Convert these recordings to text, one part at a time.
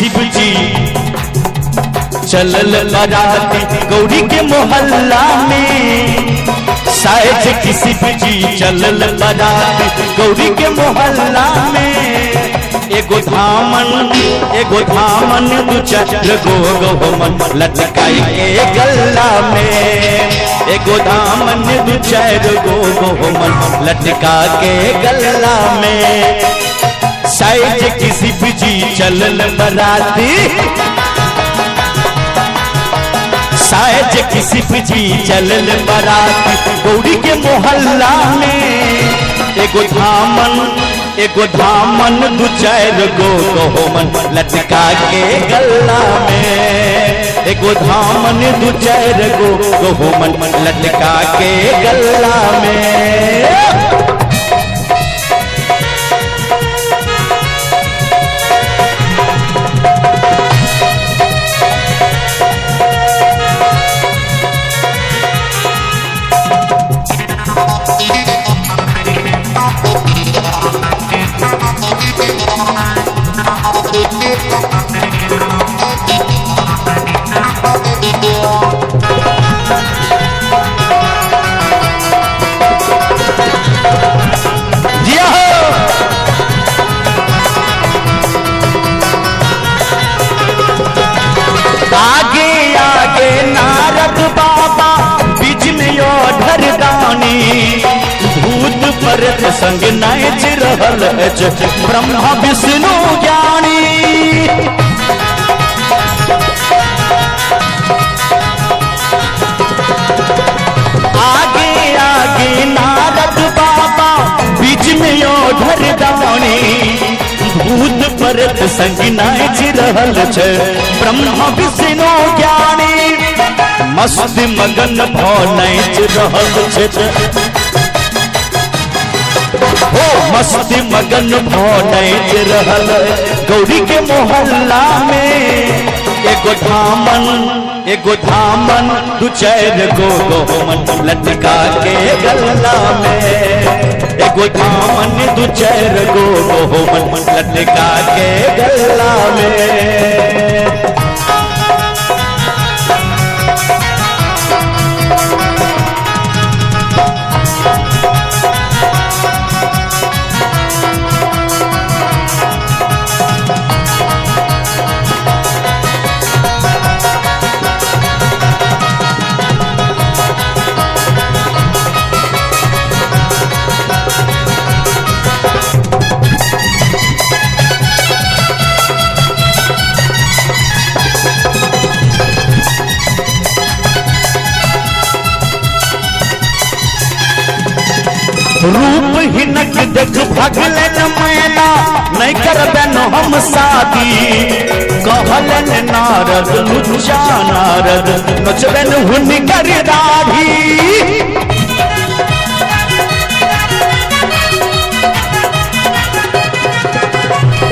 शिव जी चलल बाराती गौरी के मोहल्ला में। साइज की शिव जी चलल बाराती गौरी के मोहल्ला में। एगो धामन, एगो धामन दू चार गो गहुमन लटकाई के गल्ला में। एगो धामन दू चार गो गहुमन लटका के गल्ला में। साइज की शिव जी चलल बराती, साइज की शिव जी चलल बराती गौरी के मोहल्ला में। एगो धामन, एगो धामन दू चार गो गहुमन लटका के गल्ला में। एगो धामन दू चार गो गहुमन लटका के गल्ला में। जिया हो। आगे आगे नारद बाबा बीच में योधर दानी, भूत परत संग नाच रहल अछि ब्रह्मा विष्णु ज्ञानी। आगे आगे नारद बाबा बीच में योधर दानी, भूत परत संग नाच रहल छै ब्रह्मा विष्णु ज्ञानी। मस्त मगन भ नाच रहल छै, हो मस्त मगन भ नाच रहल गौरी के मोहल्ला में। एगो धामन, एगो धामन दू चार गो गहुमन लटका के गल्ला में। एगो धामन दू चार गो गहुमन लटका के गल्ला में। रूप हिनक देख भगलन मैना, नहीं करबन हम शादी। कहलन नारद लुच्चा नारद नचबन हुनकर दाढ़ी।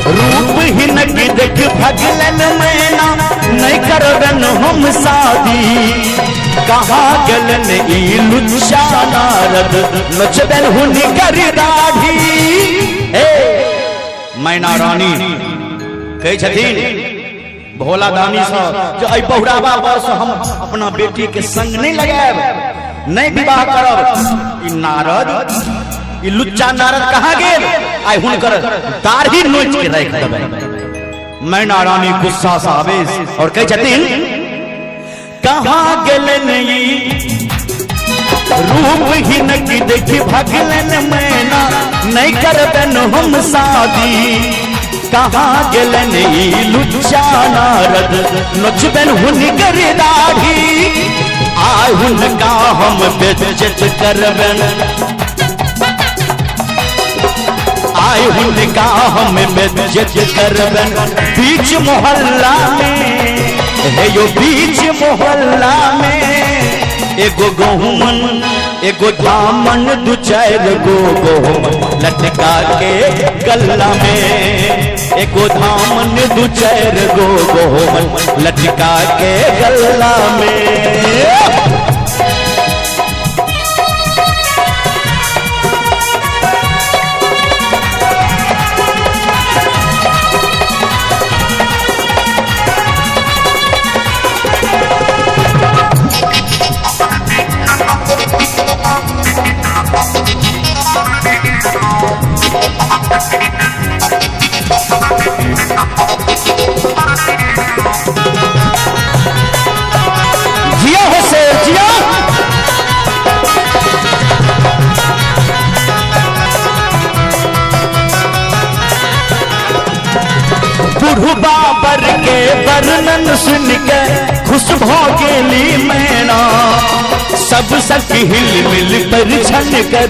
रूप हिनक देख भगलन मैना, नहीं करबन हम शादी। कहाँ गलन ई लुच्चा नारद नचबन हुनकर दाढ़ी। ए मैना रानी कहै छथिन भोला दानी सँ जे एहि बहुराबा पर से हम अपना बेटी के संग नहीं लगायब, नहीं विवाह करब। ई नारद, ई लुच्चा नारद कहाँ गेल? आइ हुनकर दाढ़ी नोच के राखि देबै। मैना रानी गुस्सा सँ आवेश और कहै छथिन कहाँ गेलन ई रूप हिनक देखि भगलन मैना, नहीं करबन हम शादी। कहाँ गेलन ई लुच्चा नारद नचबन हुनकर दाढ़ी। आइ हुनका हम बेइज्जत करबन, आइ हुनका हम बेइज्जत करबन बीच मोहल्ला में। हे यो बीच मोहल्ला में एगो गहुमन, एगो धामन दू चार गो गहुमन लटका के गल्ला में। एगो धामन दू चार गो गहुमन लटका के गल्ला में। बुढ़बा बर के वर्णन सुन के खुश भ गेली मैना। सब सखी हिल मिल परिछन कर।